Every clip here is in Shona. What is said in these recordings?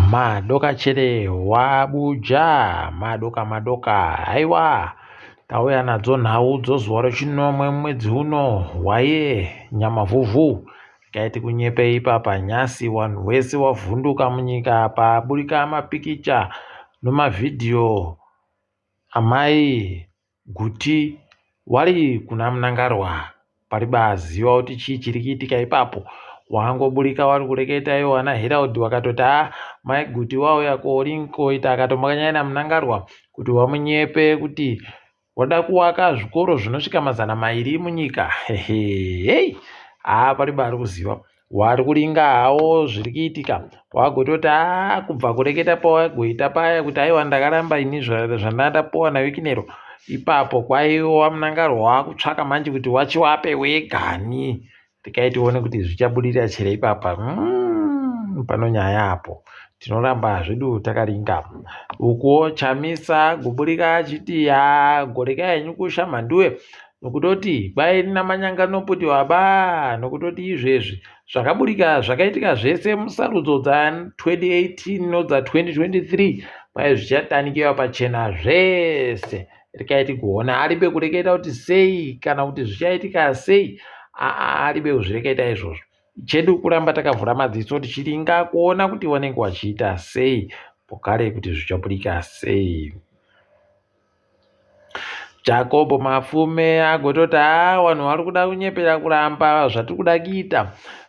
Madoka chere wabuja madoka madoka haiwa tauya nadzo nhau dzozuva rechinomwe mwedzi uno waye nyamavhuvhu regai tikunyepei ipapa nhasi wanhu wese wavhunduka munyika paburika mapikicha nomavhidhiyo amai Guti wari kuna Mnangarwa paribaziva kuti chii chiri kuitika ipapo wangoburika wari kureketa iwo ana Herald wakatoti haa mai Guti wauya koita akatombakanyaya naMnangarwa kuti wamunyepe kuti wada kuwaka zvikoro zvinosvika 200 munyika hei haa pariba ari kuziva Wari kuringa hawo zviri kuitika wagototi haa kubva kureketa pawagoita paya kuti aiwa ndakaramba ini zvandandapuwa naWikinero ipapo kwaiwa Mnangarwa wakutsvaka manje kuti wachiwape wegani rekai tione kuti zvichabudirira chere ipapa mm, pano nyaya apo tinoramba zvedu takaringa ukuwo Chamisa guburika achiti haa gorekai henyu kusha mhanduwe Nokutoti kwai namanyanga noputi waba nokutoti izvezvi zvakaburika zvakaitika zvese musarudzo dza 2018 nodza 2023 kwai zvichatanikiwa pachena zvese rekai tigoona aribe kureketa kuti sei kana kuti zvichaitika sei aa aribe kuzvireketa izvozvo chedu kuramba takavhura madziso tichiringa kuona kuti vanenge vachiita sei pokare kuti zvichaburika sei. Jacob Mafume agototi haa vanhu vari kuda kunyepera kuramba zvatiri kuda kuita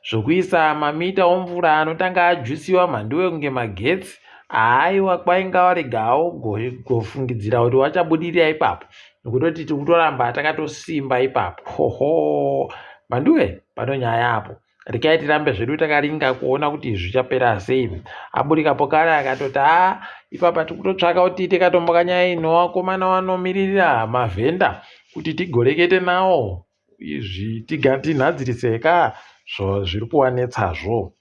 zvokuisa mamita omvura anotanga ajusiwa mhanduwe kunge magetsi haaiwa kwainga waregawo gofungidzira kuti wachabudirira ipapo nokutoti tiri kutoramba takatosimba ipapo hoho mhanduwe pano nyaya apo Rekai tirambe zvedu takaringa kuona kuti zvichapera sei. Aburikapo kare akatoti haa ipapa tikutotsvaka kuti tiite katombo kanyaya ino vakomana vanomiririra mavhenda kuti tigorekete nawo izvi tinhadzirise ka zviri kuwanetsazvo.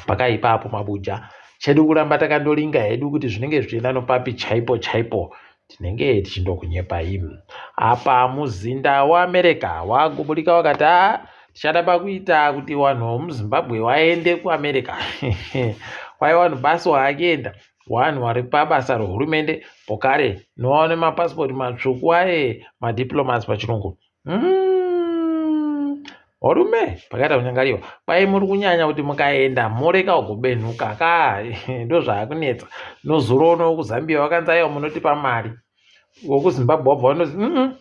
Pakaipa apo mabuja. Chedu kuramba takandoringa hedu kuti zvinenge zvichienda nopapi chaipo chaipo tinenge tichindokunyepai. Apa muzinda weAmerica waguburika wakati haa tichada pakuita kuti vanhu vemuZimbabwe vaende kuAmerica. Kwai vanhu basi waakuenda vanhu vari pabasa rehurumende pokare novaone mapasipoti matsvuku aye madiplomats pachirungu. Varume mm. Pakaita kunyangariwa kwai muri kunyanya kuti mukaenda moreka kubenhuka ka ndozvaakunetsa nozuro uno wekuzambia wakanzi aiwa munotipa mari wekuzimbabwe wabva wanozi mm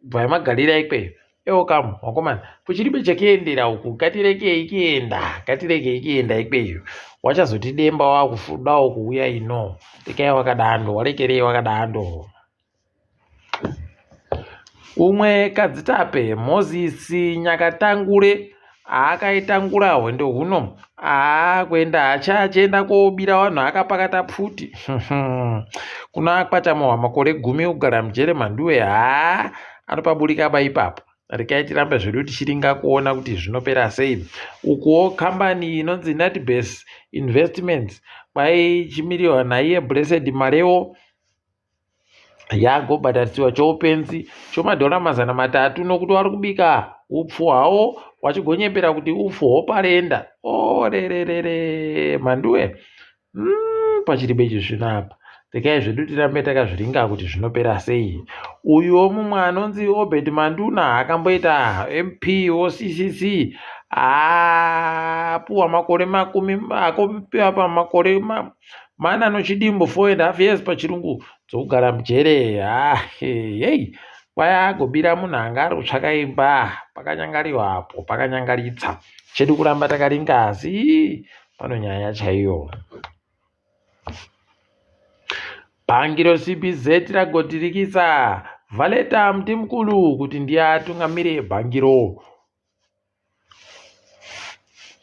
bvai magarira ikweyo ewo kamu wakomana kuchiribe chekuendera uku ngatirekei kuenda ngatirekei kuenda ikweyo wachazotidemba wakudawo kuuya ino rekai wakadando warekerei wakadando Umwe kadzitape Moses Nyakatangure aakaitangura hwendo huno aakuenda achienda kobira vanhu akapakata pfuti kuna akwachamohwa makore gumi kugara mujere mhanduwe haa anopaburika pa ipapo rekai tirambe zvedu tichiringa kuona kuti zvinopera sei ukuwo kambani inonzi Natbase Investments kwaichimiriwa naiye Blessed Marewo yagobhadharisiwa choupenzi chomadhora 300 nokuti vari kubika upfu hwawo wachigonyepera kuti upfu hwoparenda orererere mhanduwe mm, pachiri bechizvino apa rekai zvedu tirambe takazviringa kuti zvinopera sei uyuwo mumwe anonzi obed manduna akamboita mp woccc apuwa makore makumi akopiwa pamakore mana nochidimbu 4 and half years pachirungu dzokugara mujere ah, hei kwaya agobira munhu anga ari kutsvaka imba pakanyangariwa apo pakanyangaritsa chedu kuramba takaringa asi pano nyaya chaiyo bhangi roCBZ ragotirikisa Valeta Mtimkulu kuti ndiye atungamire bhangiro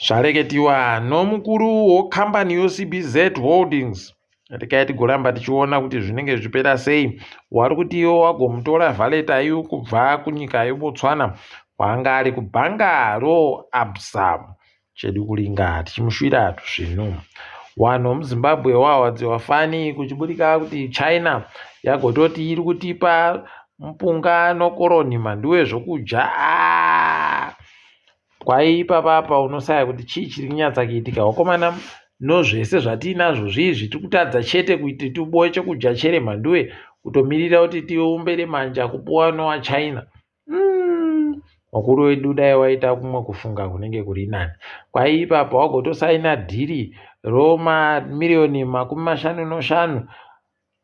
Zvareketiwa nomukuru wokambani yoCBZ Holdings. Rekai tigoramba tichiona kuti zvinenge zvichipera sei. Wari kuti iwo wagomutora Valeta yu kubva kunyika yeBotswana kwaanga ari kubhanga roAbsa. Chedu kuringa tichimushuvira tuzvinhu. Wanhu wemuZimbabwe wawadziwa fani kuchiburika kuti China yagototi iri kutipa mupunga nokoroni mhanduwe zvokudya. Aaah! Kwai ipapa apa unosaya kuti chii chiri kunyatsa kuitika wakomana nozvese zvatiinazvo zvii tiri kutadza chete kuti tiboe chekudya chere mhanduwe kutomirira kuti tiumbere manja kupuwa nowaChina. Vakuru vedu dai waita kumwe kufunga kunenge kuri nani. Kwai ipapa wagotosaina dhiri romamiriyoni 55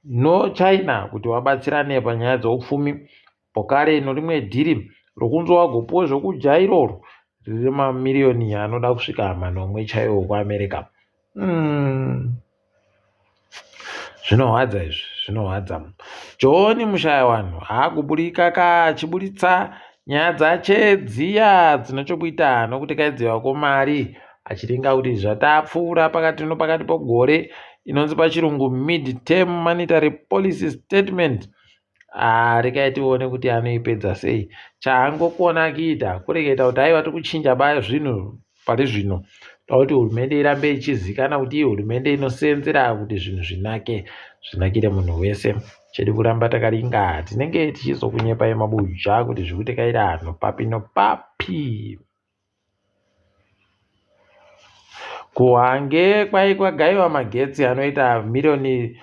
noChina kuti wabatsirane panyaya dzoupfumi. Pokare norimwe dhiri rokunzi wagopuwe zvokudya iroro riri mamiriyoni anoda kusvika manomwe chaiwo kuAmerica. Zvinohwadza izvi, zvinohwadza. John Mushayawanhu aakuburika ka achiburitsa nyaya dzache dziya dzinochokuita nokutekaidziwa kwemari achiringa kuti zvatapfuura pakati nopakati pegore inonzi pachirungu mid term monetary policy statement. Ah, regai tione kuti anoipedza sei. Chaangokona kuita kureketa kuti aiwa tiri kuchinja ba zvinhu pari zvino. Toda kuti hurumende irambe ichizikana kuti ihurumende inosenzera kuti zvinhu zvinake, zvinakire munhu wese. Chedu kuramba takaringa, tinenge tichizokunyepai mabuja kuti zviri kutekaira nopapi nopapi. Kuhwange kwai kwagaiwa magetsi anoita miriyoni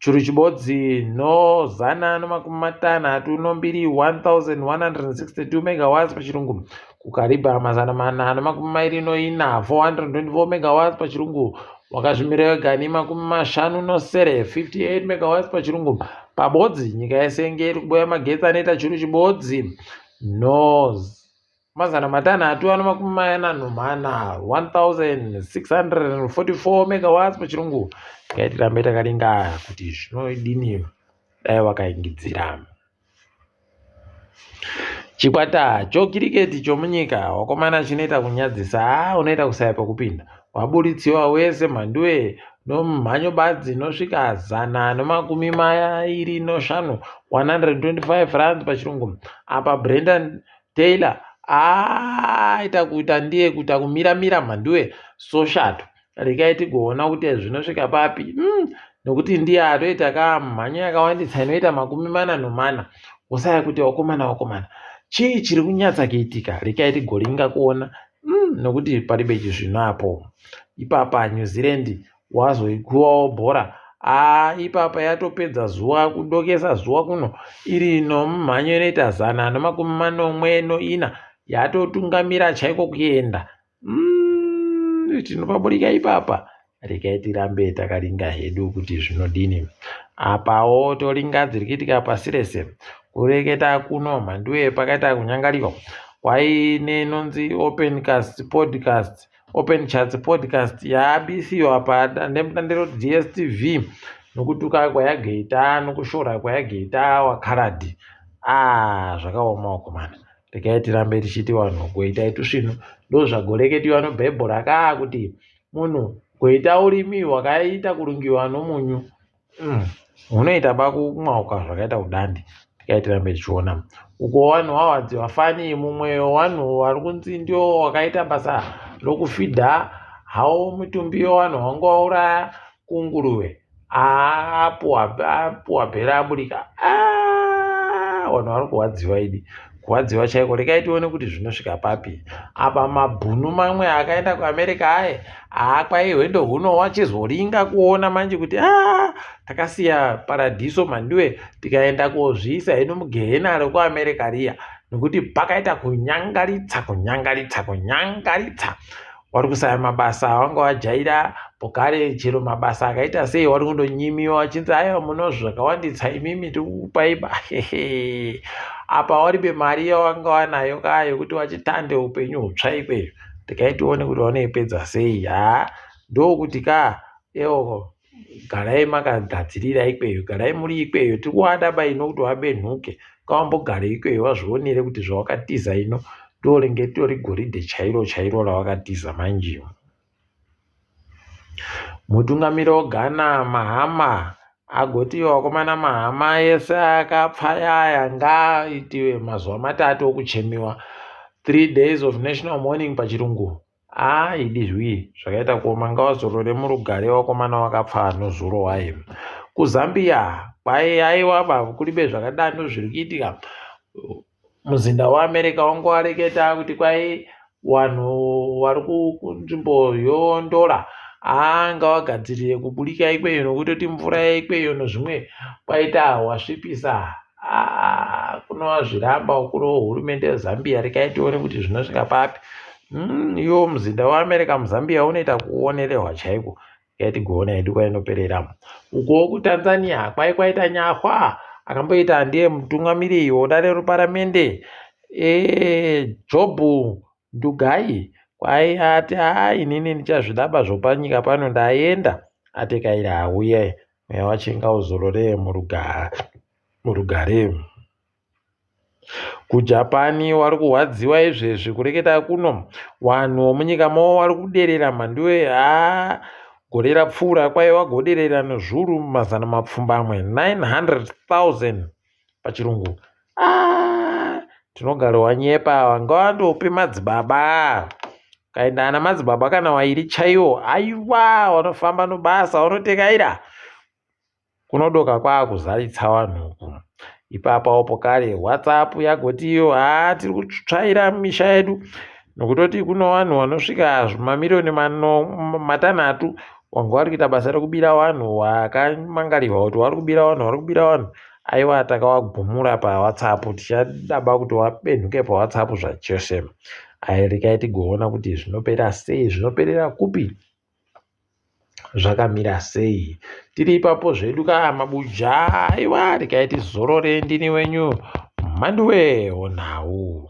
churu chibodzi nozana nomakumi matanhatu nombiri 1162 megawatts pachirungu kuKariba 424 424 megawatts pachirungu wakazvimirira wega ne57 58 megawatts pachirungu pabodzi nyika yese inge iri kuboya magetsi anoita churu chibodzi no 644 1644 megawatts pachirungu. Ngaitirambe takaringa kuti zvinodini dai wakaingidzira. Chikwata chokiriketi chomunyika wakomana chinoita kunyadzisa haa unoita kusaya pekupinda waburitsiwa wese mhanduwe nomumhanyo badzi inosvika 125 125 runs pachirungu apa Brendan Taylor aita kuita ndiye kuita kumira mira mhanduwe soshato regai tigoona kuti zvinosvika papi nokuti ndiye atoita ka mhanyo yakawandisa inoita 44 wosaya kuti wakomana wakomana chii chiri kunyatsa kuitika regai tigoringa kuona nokuti paribe chizvino apo ipapa New Zealand wazoikuwawo bhora aa ipapa yatopedza zuva kudokesa zuva kuno iri nomumhanyo inoita 174 yatotungamira chaiko kuenda tinopaburika ipapa regai tirambe takaringa hedu kuti zvinodini apawo toringa dziri kuitika pasi rese kureketa kuno mhanduwe pakaita kunyangarika kwaine inonzi open cast podcast Open Chats podcast yaabisiwa padandemutande roDSTV nokutuka kwayagaita nokushora kwayagaita wakaradhi ah zvakaoma wakomana regai tirambe tichiti vanhu goitai tusvinu ndozvagoreketiwa nobhaibheri akaa kuti munhu goita urimi hwakaita kurungiwa nomunyu Hunoita bakumwauka zvakaita kudandi tikai tirambe tichiona uko vanhu wawadziwa fani mumwe wevanhu vari kunzi ndiwo wakaita basa rokufidha hawo mutumbi wevanhu wanga wauraya kunguruve apuwa bhera aburika vanhu vari kurwadziwa idi kurwadziwa chaiko regai tione kuti zvinosvika papi apa mabhunu mamwe akaenda kuAmerica aye haa kwai hwendo huno wachizoringa kuona manje kuti a takasiya paradhiso mhanduwe tikaenda kozviisa hedu mugehena rekuAmerica riya nekuti pakaita kunyangaritsa kunyangaritsa kunyangaritsa wari kusaya mabasa awanga wajaira pokare chero mabasa akaita sei wari kundonyimiwa wachinzi aiwa munozvakawandisa imimi tikukupai hehe apa waribe mari yawanga wanayo kaa yekuti wachitande upenyu hutsva ikweyo regai tione kuti vanoipedza sei haa ndokuti kaa ewo garai makagadzirira ikweyo garai muri ikweyo tiri kuada ba ino kuti wabenhuke kawambogare ikweyo wazvionere kuti zvawakatiza ino ndorenge ritori goridhe chairo chairo rawakatiza manje. Mutungamiri weGhana Mahama agoti vakomana Mahama ese akapfayaya ngaaitiwe mazuva matatu okuchemiwa 3 days of national mourning pachirungu haa idi zvii zvakaita kuoma ngawazorore murugare wakomana wakapfa nozuro waye kuZambia kwai aiwa kuribe zvakadano zviri kuitika muzinda weAmerica wanga wareketa kuti kwai Wanhu wari kunzvimbo yondola haa ngawagadzirire kuburika ikweyo nokutoti mvura yeikweyo nozvimwe kwaita wasvipisa haa kunowazviramba kuno hurumende yezambia rekai tione kuti zvinosvika papi mm, iwo muzinda weamerica muzambia unoita kuonerehwa chaiko rekai tigoona hedu kwainoperera ukowo kutanzania kwai kwaita nyahwa akamboita ndiye mutungamiriri wodare reparamende e, jobhu Ndugai kwai ati haa inini ndichazvidaba zvopanyika pano ndaenda atekaira auye mweya wache ngauzorore murugare. KuJapani wari kurwadziwa izvezvi kureketa kuno wanhu womunyika mavo wari kuderera mhanduwe haa gore rapfuura kwaiva goderera nezvuru mazana mapfumbamwe 900,000 pachirungu ah, tinogara wanyepa ava ngawandope madzibaba kaenda ana madzibaba kana wairi chaiwo aiwa wanofamba nobasa wanotekaira kunodoka kwaakuzaritsa vanhu uku ipapa opo kare whatsapp yagotiyo haa tiri kutsvaira misha yedu nokutoti kuno vanhu vanosvika mamiriyoni matanhatu wanga vari kuita basa rekubira vanhu wakamangarirwa kuti vari kubira vanhu vari kubira vanhu aiwa takawagumura pawhatsapp tichadaba kuti wabenhuke pawhatsapp zvachose ai rekai tigoona kuti zvinopera sei zvinoperera kupi zvakamira sei tiri ipapo zvedu ka mabuja aiwa rekai tizorore ndini wenyu mhanduwe wonhau.